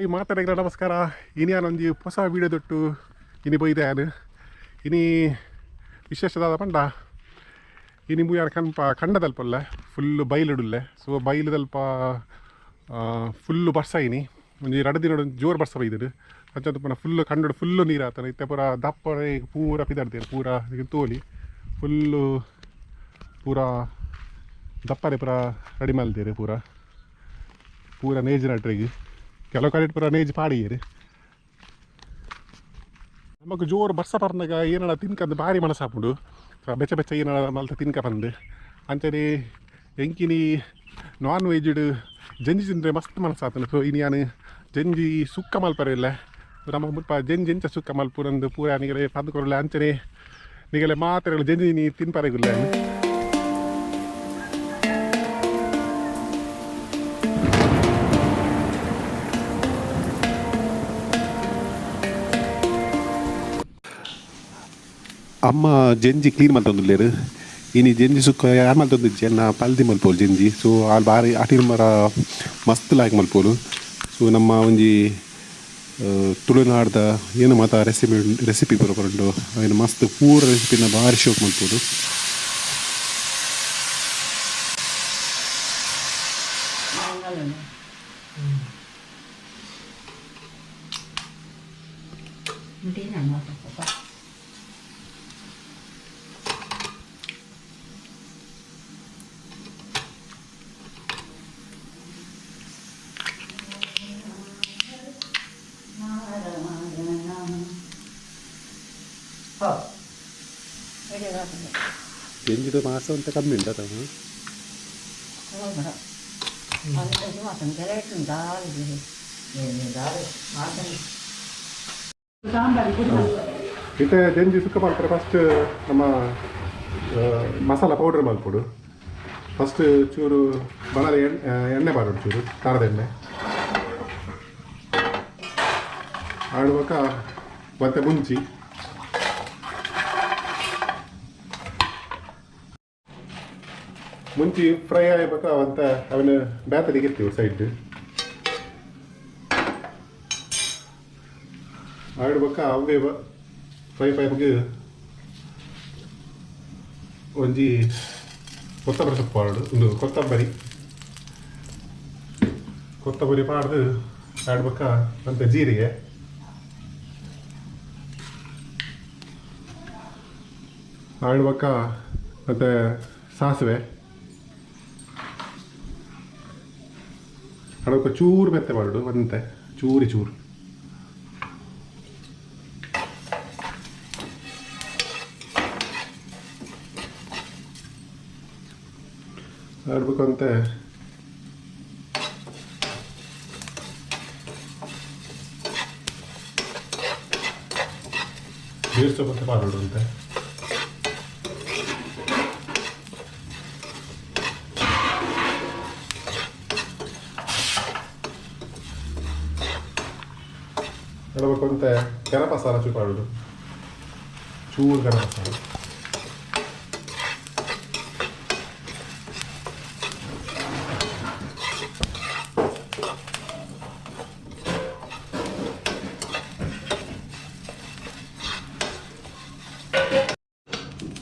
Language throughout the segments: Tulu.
ಮಾತಾಡಿದ್ರೆ ನಮಸ್ಕಾರ. ಇನಿ ಒಂಜಿ ಹೊಸ ವೀಡಿಯೋ ದೊಟ್ಟು ಇನಿ ಬೈದೆ ಯಾನು. ಇನಿ ವಿಶೇಷದಾದ ಪಂಡ ಇನಿ ಯಾರು ಕನ್ಪ ಕಂಡದಲ್ಪಲ್ಲ ಫುಲ್ಲು ಬೈಲಿಡುಲ್ಲೆ. ಸೊ ಬೈಲುದಲ್ಪ ಫುಲ್ಲು ಬರ್ಸ ಇನಿ ಒಂಜಿ ರಡ್ಡ್ ದಿನ ಜೋರು ಬರ್ಸ ಬೈದಿಡು. ಅಂಚ ಪುನಃ ಫುಲ್ಲು ಕಂಡಡು ಫುಲ್ಲು ನೀರು ಆತನ ಇತ್ತೆ ಪೂರ ದಪ್ಪರೆ ಪೂರ ಪಿದಾಡ್ತೇನೆ ಪೂರ ತೋಲಿ ಫುಲ್ಲು ಪೂರ ದಪ್ಪರೆ ಪೂರ ರೆಡಿ ಮಲ್ತೇರು ಪೂರ ಪೂರ ನೇಜ್ ನಟ್ರಿಗೆ ಕೆಲವು ಕಡೆ ಪೂರ ನೇಜ್ ಪಾಡಿಯೇರು. ನಮಗ್ ಜೋರು ಬರ್ಸ ಪರ್ನಾಗ ಏನಡ ತಿನ್ಕಂದು ಭಾರಿ ಮನಸ್ಸಾಪುಂಡು. ಬೆಚ್ಚ ಬೆಚ್ಚ ಏನಡ ಮಲ್ತ ತಿನ್ಕ ಬಂದು ಅಂಚನೆ ಎಂಕಿನಿ ನಾನ್ ವೆಜ್ಡ್ ಜಂಜಿ ತಿಂದರೆ ಮಸ್ತ್ ಮನಸ್ಸಾತನು. ಸೊ ಇನಿ ಯಾನು ಜಂಜಿ ಸುಕ್ಕ ಮಲ್ಪರೆ ಇಲ್ಲ ನಮ್ಮ ಮುಲ್ಪ ಜಂಜಿ ಎಂಚ ಸುಕ್ಕ ಮಲ್ಪುನಂದು ಪೂರ ನಿಗಲೆ ಪಂದ್ ಕೊರಲೆ. ಅಂಚನೆ ನಿಗಲೆ ಮಾತ್ರ ಜಂಜಿ ನೀ ತಿನ್ಪರೆಗುಲ್ಲ. ಅಮ್ಮ ಜಂಜಿ ಕ್ಲೀನ್ ಮಲ್ತೊಂದುಲ್ಲೆರ್. ಇನಿ ಜಂಜಿ ಸುಕ್ಕ ಯಾರು ಮಲ್ತೊಂದಿಜ್ಜಿ ಎನ್ನ ಪಲ್ದಿ ಮಲ್ಪೋಲು ಜಂಜಿ. ಸೊ ಆಲ್ ಬಾರಿ ಅಟಿಲ್ ಮರ ಮಸ್ತ್ ಲಾಯ್ಕ್ ಮಲ್ಪೋಲು. ಸೊ ನಮ್ಮ ಒಂಜಿ ತುಳುನಾಡ್ದ ಏನು ಮಾತ ರೆಸಿಪಿ ರೆಸಿಪಿ ಪೂರ ಬರುಂಡು ಅವೇನು ಮಸ್ತ್ ಪೂರ ರೆಸಿಪಿನ ಬಾರಿ ಶೋಕ್ ಮಲ್ಪೋಲು. ಜಂಜಿದ ಮಾಸ ಅಂತ ಕಮ್ಮಿ ಉಂಟಾ ತಮ್ಮ? ಇತ್ತೆ ಜಂಜಿ ಸುಕ್ಕ ಮಲ್ಪರೆ ಫಸ್ಟ್ ನಮ್ಮ ಮಸಾಲ ಪೌಡರ್ ಮಲ್ಪೊಡು. ಫಸ್ಟ್ ಚೂರು ಬಣದ ಎಣ್ಣೆ ಪಾಡೋಡು, ಚೂರು ಖಾರದ ಎಣ್ಣೆ ಆಡುವಾಗ ಮತ್ತೆ ಮುಂಚಿ ಮುಂಚಿ ಫ್ರೈ ಆಗಬೇಕ ಅಂತ ಅವನ ಬ್ಯಾತರಿಗೆ ಇರ್ತೀವಿ ಸೈಡ್ ಆಡ್ಬೇಕ. ಅವೇ ಫ್ರೈ ಫ್ರೈ ಒಂಜಿ ಕೊತ್ತಂಬರಿ ಸೊಪ್ಪು ಪಾಡು, ಒಂದು ಕೊತ್ತಂಬರಿ ಕೊತ್ತಂಬರಿ ಪಾಡ್ದು ಆಡ್ಬೇಕ. ಅಂತ ಜೀರಿಗೆ ಆಡ್ಬೇಕ, ಮತ್ತು ಸಾಸಿವೆ ಅಡೋಕ ಚೂರು ಮೆತ್ತೆ ಮಾಡೋಡು, ಒಂತೆ ಚೂರಿ ಚೂರು. ಆಡ್ಬೇಕು ಅಂತ ನೀರು ಸೊಪ್ಪು ಮಾಡೋಡು ಅಂತೆ. ಹೇಳ್ಬೇಕು ಅಂತ ಗರಂ ಮಸಾಲ ಚೂರು ಮಾಡೋದು, ಚೂರು ಗರಂ ಮಸಾಲ.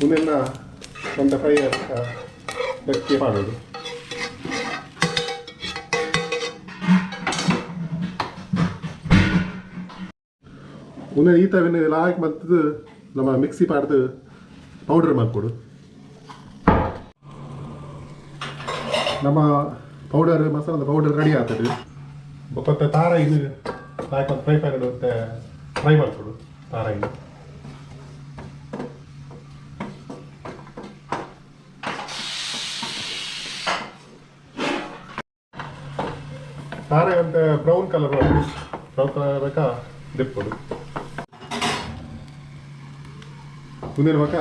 ಮುಂದೆಲ್ಲ ಒಂದು ಫ್ರೈ ಬೆಕ್ಕಿ ಮಾಡೋದು. ಉಂದೆ ಈ ತವಿನ ಲಾಯ್ಕ್ ಮಲ್ತದು ನಮ್ಮ ಮಿಕ್ಸಿ ಪಾಡ್ದು ಪೌಡರ್ ಮಲ್ಪೊಡು. ನಮ್ಮ ಪೌಡರ್ ಮಸಾಲದ ಪೌಡರ್ ರೆಡಿ ಆಗ್ತದೆ. ಬೊಕ್ಕ ತಾರ ಇದು ಲಾಯ್ಕ್ ಒಂದು ಫ್ರೈ ಪ್ಯಾನ್ ಮತ್ತೆ ಫ್ರೈ ಮಲ್ಪೊಡು ತಾರಾಯಿ. ತಾರಾಯಿ ಅಂತ ಬ್ರೌನ್ ಕಲರ್, ಬ್ರೌನ್ ಕಲರ್ ಬೇಕಾ ದೆಪ್ಪೊಡು. ಮುಂದಿನ ಬೊಕ್ಕ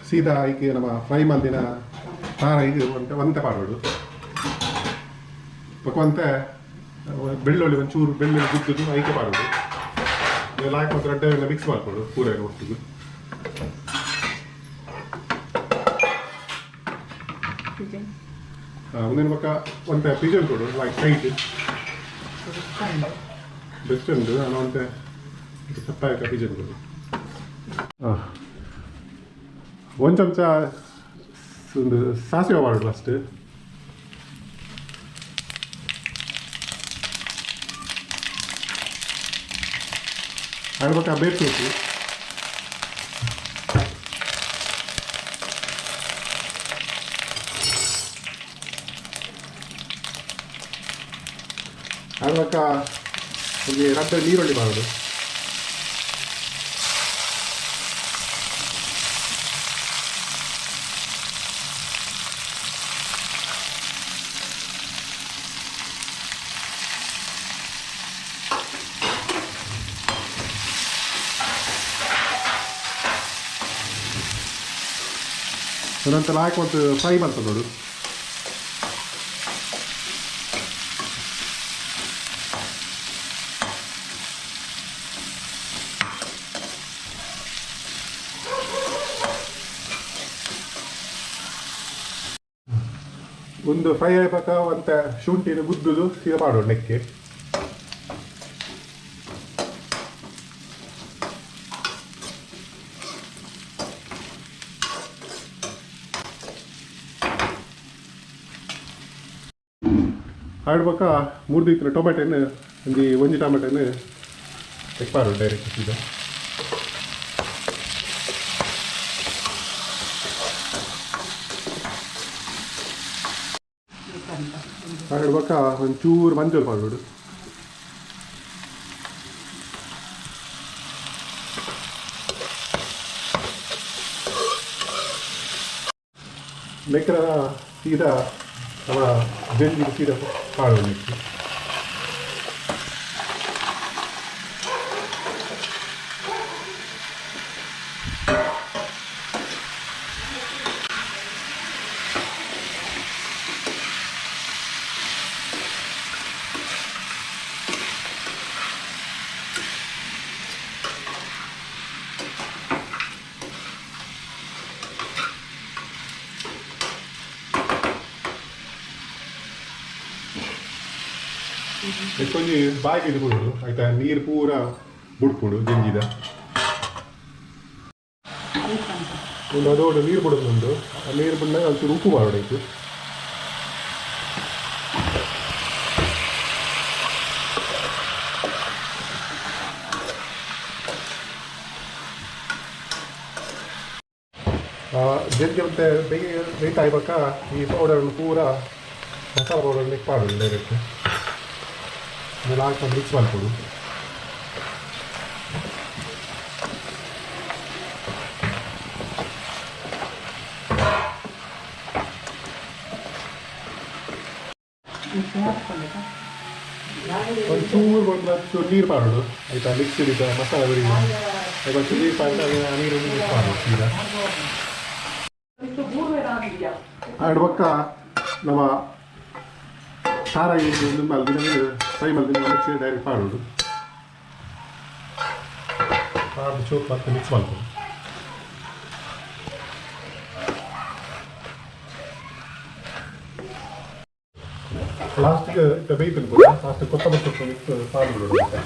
ಸೀದಾ ಐಕೆ ನಮ್ಮ ಫ್ರೈ ಮಲ್ದಿನ ತಾರಾಯಿಗೆ ಒಂತೆ ಒಂತೆ ಪಾಡೋಡು. ಬೊಕ್ಕ ಒಂತೆ ಬೆಳ್ಳುಳ್ಳಿ ಒಂಚೂರು ಬೆಳ್ಳುಳ್ಳಿ ಗುದ್ದುದು ಐಕೆ ಪಾಡೋಡು. ಇದೆಲ್ಲ ಹಾಕಿ ಮತ್ತು ರಡ್ಡೆ ಎಲ್ಲ ಮಿಕ್ಸ್ ಮಾಡ್ಕೊಡು ಪೂರ ಒಟ್ಟಿಗೆ. ಮುಂದಿನ ಪಕ್ಕ ಒಂತೆ ಪಿಜನ್ ಕೊಡು ಲೈಕ್ ಸೈಡ್. ಬೆಸ್ಟ್ ಉಂಡು ಅನಂತೆ ಸಪ್ಪಾಯ ಪಿಜನ್ ಒಂದು ಚಮಚ ಒಂದು ಸಾಸಿವೆ ಮಾಡೋದು ಫಸ್ಟ್. ಆಡ್ಬೇಕಾ ಬೇಯಿಸ್ಬೇಕು. ಆಡ್ಬೇಕ ಒಂದು ರಡ್ಡು ನೀರುಳ್ಳಿ ಮಾಡೋದು. ನಂತರ ಹಾಕಿ ಫ್ರೈ ಮಾಡ್ತದೆ ನೋಡು. ಒಂದು ಫ್ರೈ ಆಗಬೇಕ ಅಂತ ಶುಂಠಿನ ಗುದ್ದುದು ಸೀದಾ ಮಾಡೋಣ ನೆಕ್ಕೆ. ಆಡ್ಬೇಕ ಮುರಿದಿತ್ತಿನ ಟೊಮೆಟೊನ ಒಂಜಿ ಒಂಜಿ ಟೊಮೆಟೊನ ಪಾಡು ಡೈರೆಕ್ಟ್ ಸೀದಾ. ಆಡ್ಬೇಕ ಒಂಚೂರು ಮಂಜೂರು ಪಾಡು. ಲೆಕ್ಕರ ಸೀದಾ ನಮ್ಮ ಜಂಜಿಗೆ ಸೀದಾ ಪಾಡು ನೆಕ್ಕೆ. ಒಂಜಿ ಬಾಯಿಗೆ ಬಿಡೋದು ಆಯ್ತಾ, ನೀರು ಪೂರ ಬುಡ್ಪುಡು ಜಂಜಿದ. ಒಂದು ಅದೋಡು ನೀರು ಬಿಡೋದು ಉಂಟು. ಆ ನೀರು ಬಿಡಾಗ ಒಂಚೂರು ಉಪ್ಪು ಮಾಡೋಡಾಯ್ತು. ಜಂಜಿ ಮತ್ತೆ ಬೇಗ ಬೇಯ್ತಾ ಇವಾಗ ಈ ಪೌಡರನ್ನು ಪೂರ ಮಸಾಲ ಪೌಡರ್ನ ಪಾಡೋದು ಡೈರೆಕ್ಟ್. ಆಮೇಲೆ ಹಾಕಿ ಮಿಕ್ಸ್ ಮಾಡ್ಕೊಡು. ಒಂಚೂರು ಒಂದು ಒಂಚೂರು ನೀರು ಮಾಡೋದು ಆಯಿತಾ, ಮಿಕ್ಸ್ ಹಿಡಿತ ಮಸಾಲ ಬಿಡಿ ಒಂಚೂರು ನೀರು ಪಾಡ್ದು ನೀರು ಮಿಕ್ಸ್ ಮಾಡೋದು ಸೀದಾ. ಆಡ್ಬಕ್ಕ ನಮ್ಮ ಖಾರ ಮಲ್ದಿನ ಫ್ರೈ ಮಲ್ದಿನ ಮಿಕ್ಸಿ ಡೈರೆಕ್ಟ್ ಮಾಡೋದು. ಪಾಡ್ದು ಚೂರು ಮತ್ತೆ ಮಿಕ್ಸ್ ಮಾಡ್ಬೋದು. ಲಾಸ್ಟಿಗೆ ಬೇಯ್ತು ಲಾಸ್ಟ್ ಕೊತ್ತಂಬರಿ ಸೊಪ್ಪು ಮಿಕ್ಸ್ ಪಾಡ್ಬಿಡೋದು.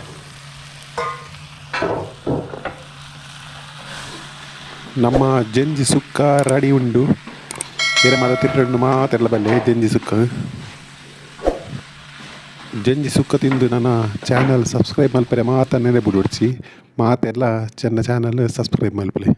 ನಮ್ಮ ಜಂಜಿ ಸುಕ್ಕ ರೆಡಿ ಉಂಡು. ಬೇರೆ ಮಾತ್ರ ತಿಪ್ಪೆ ಮಾತೆಲ್ಲ ಬಲ್ಲೆ ಜಂಜಿ ಸುಕ್ಕ. ಜಂಜಿ ಸುಕ್ಕ ತಿಂದು ನನ್ನ ಚಾನಲ್ ಸಬ್ಸ್ಕ್ರೈಬ್ ಮಲ್ಪರೆ ಮಾತನ್ನೇ ಬಿಡುಡ್ಚಿ ಮಾತೆಲ್ಲ ಚೆನ್ನ ಚಾನಲ್ ಸಬ್ಸ್ಕ್ರೈಬ್ ಮಲ್ಪಲೆ.